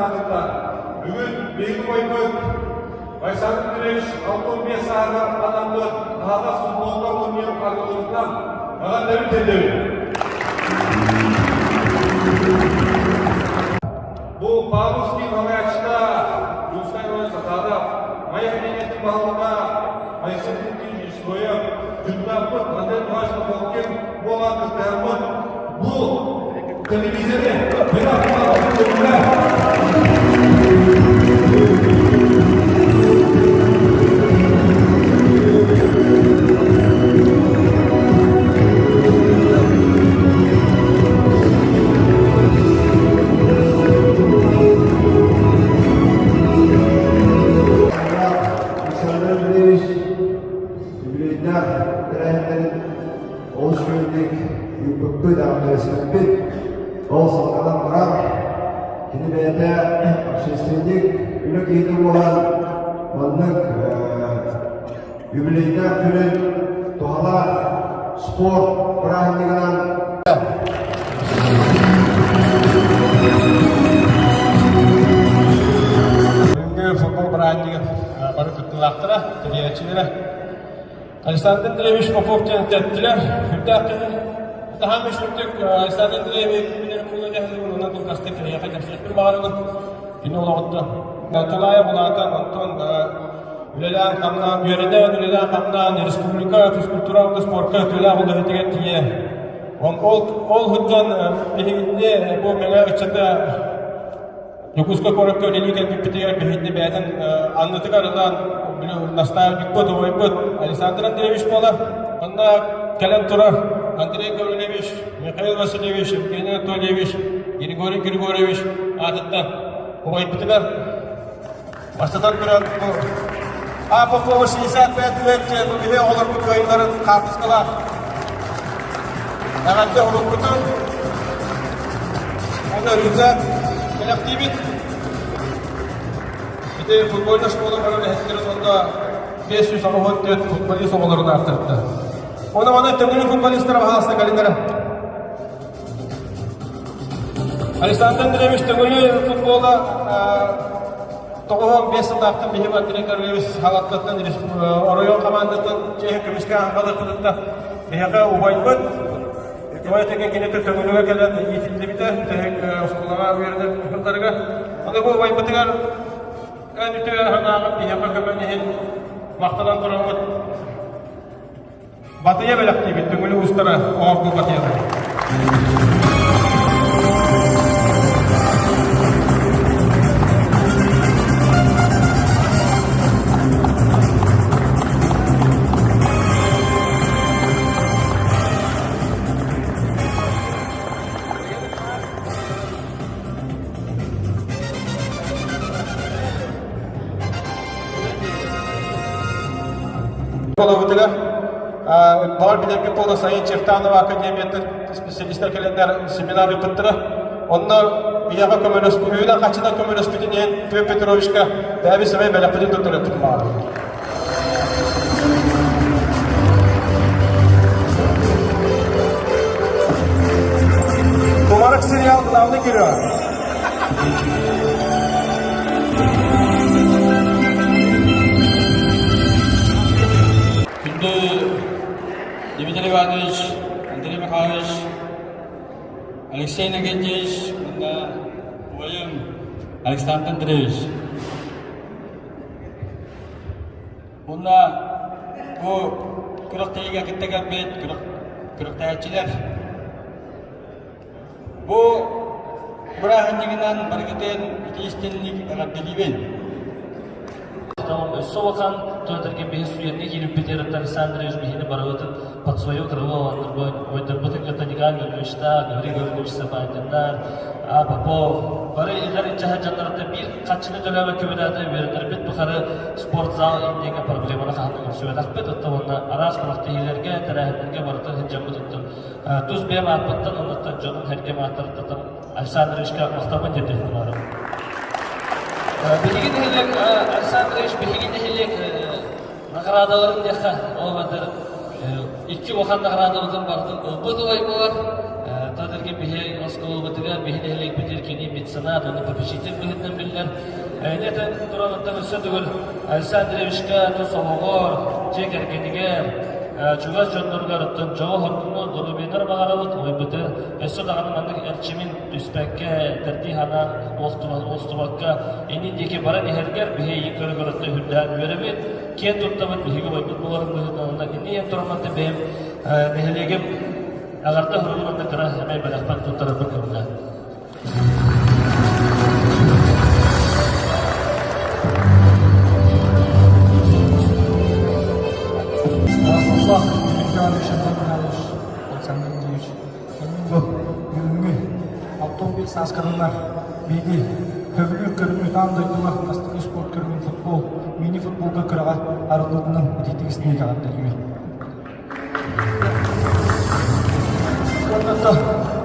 аатыттан бүгүн биһиги убайбыт Александр Андреевич 65 сааһыгар анаммыт аһаҕас футболга турнир арыллыбытынан эҕэрдэбин тиэрдэбин. Бу Павловский салайааччыта Дьулустан Иванович Захаров, Майа нэһилиэгин баһылыга Айсен Дмитриевич Исроев, дьокутааппыт Андрей Михайлович Михалкин буолан кыттыһаммыт бу телевизоры Александр Андреевич үбүлүөйдээх тэрээһиннэрин олус үчүгэйдик ыыппыппыт, аҕалларыспыппыт. Ол салҕанан барар. Кини бэйэтэ общественник, үлэ киһитэ буолан маннык Юбилейдаах күнүн туһалаах спорт бырааһынньыгынан Бүгүҥҥү футбол бырааһынньыгын бары кыттыылаахтара, тэрийээччилэрэ Александр Андреевич Попов диэн тэттилэр. Сүрдээх киһи. Таһаам үчүгдүк Александр Андреевич билэр буолуо дэһэллэр онон кылгастык киниэхэ кэпсиэхпин баҕарабын. Кини олоҕуттан Тулаайа улаатан, онтон үлэлээн-хамнаан, үөрэнэн, үлэлээн-хамнаан республика физкультура уонна спорка үтүөлээх үлэһитигэр тиийэ. Ол, ол сылдьан биһигини бу Мэҥэ ыччата Дьокуускай куоракка үлэлии кэлбиппитигэр биһигини бэйэтин аннытыгар ылан наставникпыт, убайбыт Александр Андреевич буолар. Онно кэлэн турар Андрей Гаврильевич, Михаил Васильевич, Евгений Анатольевич, Григорий Григорьевич аатыттан убайбытыгар бастатан туран бу А Попова 65 лет диэн бу биһи оҕолорбут кыайыыларын хаартыскалаах эҕэрдэ уруккутун уонна рюкзак бэлэхтиибит. Ити футбольная школа барар эһэттэрин уонна 584 футболист оҕолорун ааттарда. Оны манан төҥүлү футболистара баһаалыста кэлиннэрэ. Александр Андреевич Төҥүлү футбола 95 сыллаахтан биһи Андрей Королевич халаттаттан оройуон командатын чиэһин көмүскээн хаалыахпытыттан биһиэхэ убайбыт Убай тэҥэ кинитэ Төҥүлүгэ кэлэн иитиллибитэ бүтэһик оскуолаҕа үөрэнэр сылларыгар. Аны бу убайбытыгар эн үтүө санааҕын биһиэхэ көмөн иһин махтанан тураммыт Батыйа бэлэхтиибит Төҥүлү уустара оҥорбут батыйалары. Олобутугар баҕар билэргит буолуо Сайын Чертанова академияттан специалистар кэлэннэр семинар ыыппыттара. Онно биһиэхэ көмөлөспүт, үбүнэн хаччынан көмөлөспүтүн иһин Петр Петровичка бэйэбит сэмэй бэлэхпитин туттарыахпытын баҕарабыт. Тумарык сериал главный герой. Күндү Дмитрий Иванович, Андрей Михайлович, Алексей Иннокентьевич уонна убайым Александр Андреевич. Уонна бу күрэхтэһиигэ кытта кэлбит күрэхтэһээччилэр Бу бырааһынньыгынан барыгытын итии-истиҥник эҕэрдэлиибин. Өссө улахан туотарга биһи суетный киирбит Александр Андреевич биһини барыбытын под свое крыло ойдорбутун кытта Николай Гавриловичтаах, Гаврил Гаврилович Сапатиннар, А Попов бары илэр иччэһэ дьоннорто биир хаччыны төлөөбөккө билээтэ үөрэтэрбит тухары спортзал иннигэ проблеманы хаһан көрсүбэтэхпит оттон уонна араас күрэхтэһиилэргэ тэрээһиннэргэ барытын сылдьаммытыттан Тус бэйэм ааппыттан оннуттан дьонум сэргэм ааттарыттан Александровичка махтаммын тиэрдиэхпин баҕарабын. Биһиги нэһилиэк Александрович биһиги нэһилиэк наградаларын диэххэ ол эбэтэр икки улахан наградабытын барытын ылбыт убай буолар. Тадырги биһи оскуола оскуолабытыгар биһи нэһилиэкпитигэр кини меценат уонна попечитель быһыытынан биллэр. Этэн туран оттон өссө төгүл Александр Андреевичка тус олоҕор, дьиэ кэргэнигэр, чугас дьонноругар оттон дьолу-соргуну, доруобуйанар баҕарабыт, уйбутун өссө даҕаны маннык эрчимин түспэккэ, тэрдии санаан уостубакка иннин диэки баран иһэргэр биһи эйигин көрө-көрө үрдээн үөрэбит, киэн туттабыт, биһиги убайбыт буоларын быһыытынан уонна иннин туран бэйэм нэһилиэгим Эҕэрдэ суругун уонна кыра сэмэй бэлэхпин туттарарбын көҥүлэ. Здравствуйте, Дмитрий Иванович, Антон Михайлович, Александр Андреевич. Бу бүгүҥҥү 65 сааскарыннар биһиги көбүлүүр көрүҥү таан дойдуга бастакы спорт көрүҥүн футбол, мини-футболга күрэҕэ арыллыытынан итиитик истиҥник эҕэрдэлиибин.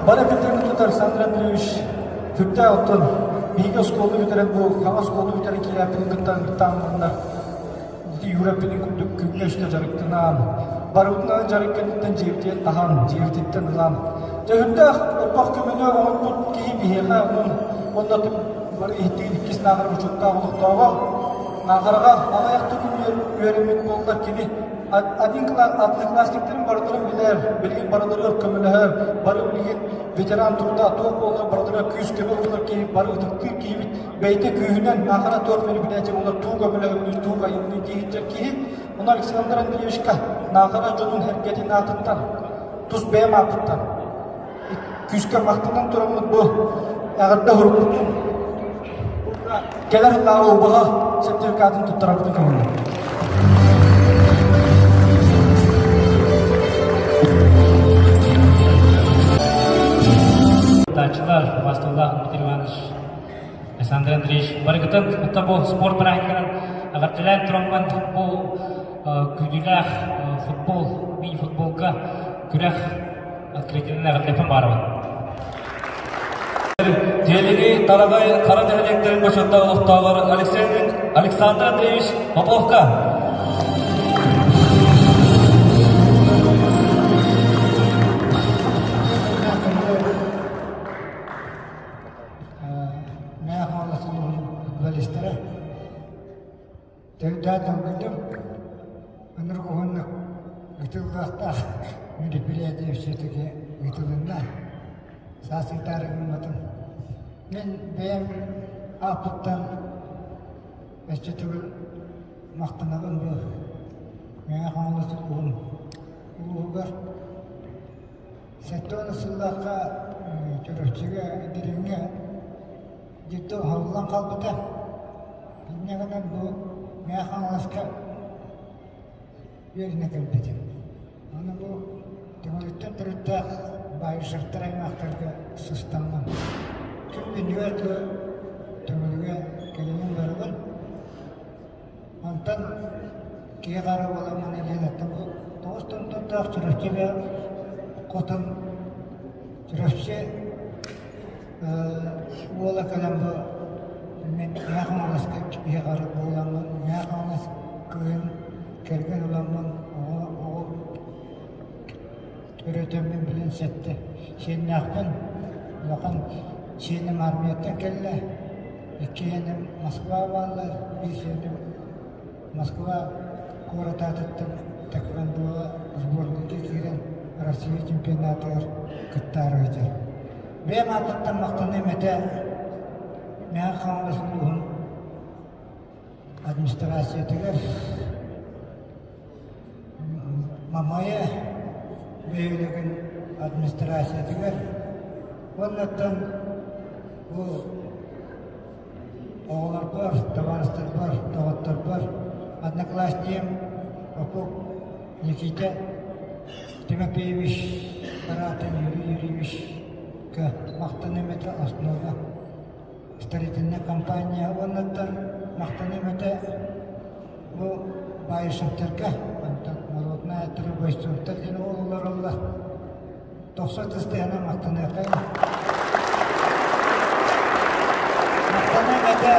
Бары бүтэн тутар Александр Андреевич сүрдээх оттон биһиги оскуоланы бүтэрэн бу хаҥа оскуоланы бүтэрэн киирээппитин кытта ыҥыртааннар ити Юраппитин курдук күҥҥэ үстэ дьарыктанаан барыбытынан дьарык кэнниттэн дьиэбитигэр таһан дьиэбититтэн ылан дьэ сүрдээх элбэх көмөнү оҥорбут киһи биһиэхэ онон уонна бары иһиттигин иккис Наахара бочуоттаах олохтооҕо Наахараҕа аҕыйах да күн үөрэммит буоллар кини Один одноклассниктарын барыларын билэр, билигин барыларыгар көмөлөһөр, бары билигин ветеран труда туох буолар барыларыгар күүс-көмө буолар киһи, бары ытыктыыр киһибит бэйэтэ күүһүнэн наахара туох мероприятие буолар, туу көмөлөһөрнүү, туу айымныы диэһиттэр киһи. Ону Александр Андреевичка Наахара дьонун сэргэтин аатыттан, тус бэйэм ааппыттан күүскэ махтанан тураммыт бу эҕэрдэ суруктутун кэлэр сыллааҕы убаһа сертификатын туттарарбытын көҥүллүүр. Тааччылар, убаастыллаах Дмитрий Иванович, Александр Андреевич, барыгытын это бу спорт бырааһынньыгынан эҕэрдэлээн тураммын бу күүтүүлээх футбол, мини-футболга күрэх Открытиенын эҕэрдэлэппин баарабын. Тиэлиги Тараҕай Хара нэһилиэктэрин бочуоттаах олохтооҕор Александр Андреевич Поповка. Мээх футболистара Төрүттээн долгуйдум. Ынырык уһуннук ыытыллыахтаах мероприятие все-таки ыытылынна. Саас ыытаары гымматым. Мин бэйэм ааппыттан өссө төгүл махтанабын бу Мэҥэ Хаҥалас улууһун улууһугар 70 сыллаахха Чурапчыга Дириҥҥэ Дьиктэ уһаллан хаалбыта. Инньэ гынан бу Мэҥэ Хаҥаласка үөрэнэ кэлбитим. Аны бу Төҥүлүттэн төрүттээх Баишевтар аймахтарга сыстаммын. Күн күнүгэр дылы Төҥүлүгэ кэлинэн барабын. Онтон киһи хара буоламмын Еленаттан бу тоҕус томтордоох Чурапчы хотун Чурапчы Уола кэлэн бу мин Мэҥэ Хаҥаласка киһи хара буоламмын Мэҥэ Хаҥалас кыыһын кэргэн ыламмын оҕо оҕо төрөтөммүн билин сэттэ сиэннээхпин улахан сиэним армияттан кэллэ иккиһиним Москва бааллар биир сиэним Москва куорат аатыттан тэквондоҕа сборнайга киирэн Россия чемпионатыгар кыттаары сылдьар. Бэйэм ааппыттан махтаныам этэ Мэҥэ Хаҥалас улууһун администрациятыгар Мамайа бөһүөлэгин администрациятыгар уоннаттан бу оҕолорбор, табаарыстарбар, доҕотторбор, одноклассникам Попов Никита Тимофеевич быраатын Юрий Юрьевичка махтаныам этэ основа строительнай компания уоннаттан махтаныам этэ бу Баишевтарга онтон народная бойцовтар диэн олороллор Тохсо тыстыһана махтаныаххайын. Махтаныам этэ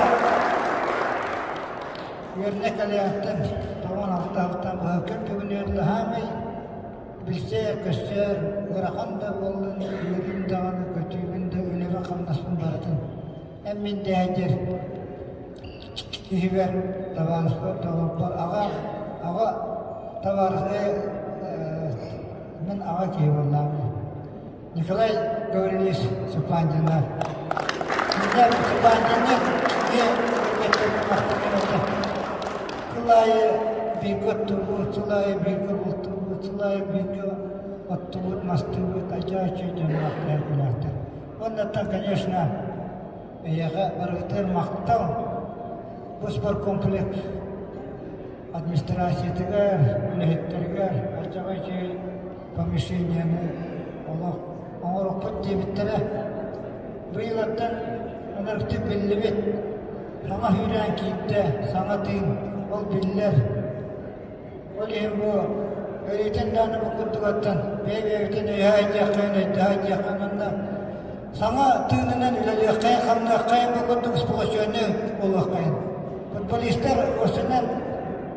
үөрэнэ кэлээттэн тоҕон алтаһыттан быһа күн бүгүн үөрдэ хаамай. Билсээр-көссээр, ыарахан да буоллун, үөрүүм даҕаны, көтүүбүн да, үлэбин-хамнаспын барытын эн мин дэһэдьэр киһибэр, табаарыспар, доҕорбор аҕа, аҕа табаарыс мин аҕа киһи буоллаҕым. Николай Гаврильевич Супандина. Супандина Сыл аайы бииргэ оттуубут, сыл аайы бииргэ бултуубут, сыл аайы бииргэ оттуубут, мастыыбыт, адьааччы дьонноох кэлээхтэр. Уоннаттан, конечно, эйиэхэ барыгытыгар махтал. Бу спорткомплекс администрациятыгар, үлэһиттэригэр аччаҕай үчүгэй помещениены олох оҥорохпут диэбиттэрэ. Быйылаттан ынырыктык биллибит. Саҥа сүүрээн киирдэ, саҥа тыын, ол биллэр. Ол иһин бу өрүүтүн даҕаны бу курдугаттан бэйэ-бэйэбитин өйөһө диэххэйин, өйдөһө диэххэйин уонна саҥа тыынынан үлэлиэххэйин, хамныаххайын бу курдук сплоченный буолуоххайын. Футболистар осынан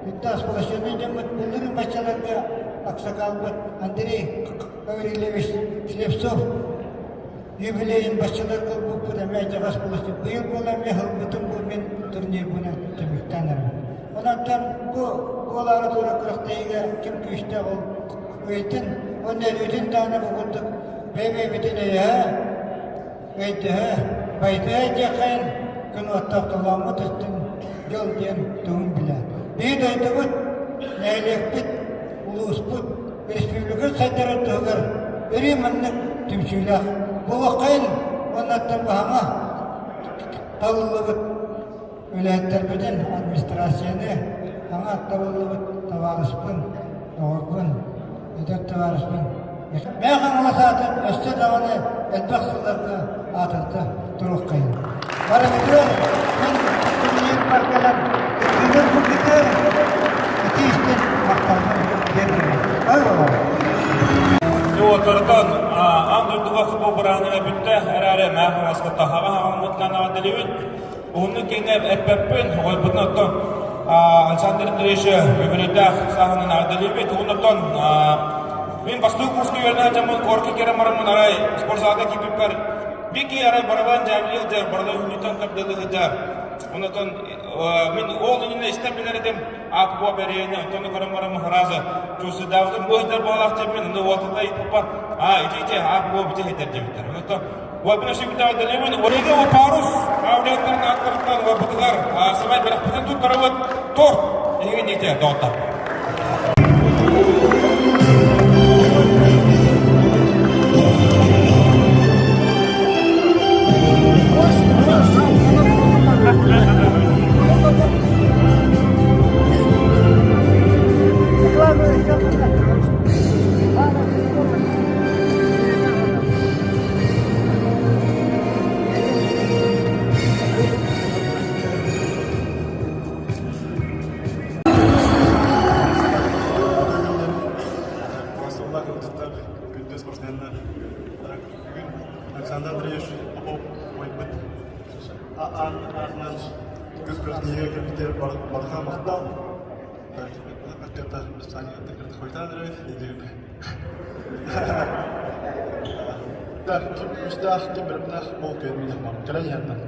Бүттэ сплоченный дьоммут былырыын баччаларга аксакалбыт Андрей Гаврильевич Слепцов юбилейын баччаларга ылбыппыт эмиэ дьаҕас буолуо. Быйыл буола эмиэ ылбытым бу мин турнирбынан түмүктээн эрэбин. Онон бу буолаары тура күрэхтэһиигэ ким күүстээх ол өйтүн уонна өрүүтүн даҕаны бу курдук бэйэ-бэйэбитин өйөһө, өйдөһө, байытыһа диэххэйин күн уоттаах толооммут өттүн дьол диэн тугун билэ. Биһи дойдубут, нэһилиэкпит, улууспут, республика сайдарын туһугар өрүү маннык түмсүүлээх буолуоххайын уоннаттан баһаҥа талыллыбыт үлэһиттэрбитин, администрацияны саҥа табыллыбыт табаарыспын, доҕорбун, эдэр табаарыспын Мэҥэ Хаҥалас аатын өссө даҕаны элбэх сылларга аатырда туруоххайын. Барыгытыгар мин турнирбар кэлэн кыттыгар ити истин махталбын тиэрдэбин. Ай Отортон аан дойдуга футбол бырааһыныга бүттэ эрээри Мэҥэ Хаҥаласка таһаҕа хаҥалыммытынан эҕэрдэлиибин. Уһуннук киэҥэ эппэппин, оҕойбутун оттон Александр Андреевич үбүлүйдээх сааһынан эҕэрдэлиибит. Уһун оттон мин бастакы курска үөрэнэ дьоммун корки кэрэ бараммын арай спортзалга киирбиппэр Вики арай барабан дьээбилии сылдьар, барыла үһүнүттэн тардыалыы сылдьар. Онтон мин ол иннинэ истэн билэр этим, аат буо бэриэни, онтон көрөн бараммын сразу чувствуйдаабытым бу иһитэр буолаах диэппин, онно уолтата ыйыппыппар, а ити ити аат буо бити иһитэр диэбиттэр. Онтон Уолбун өсөбүтээҕи Олега Опарус аудиоттарын ааттарыттан уолбутугар сымай бэлэхпитин туттарабыт торт эһиги диэтэ доҕоттор. Бастыллах ылдьыттар күндү спортсменнар бүгүн Александр Андреевич Попов убайбыт аан аатынан үгүс күрэхтэһиигэ кэлбитигэр барҕа махтал. Так, ким күүстээх, ким бэлэмнээх, ол кэлин кэлэн иһэртэн.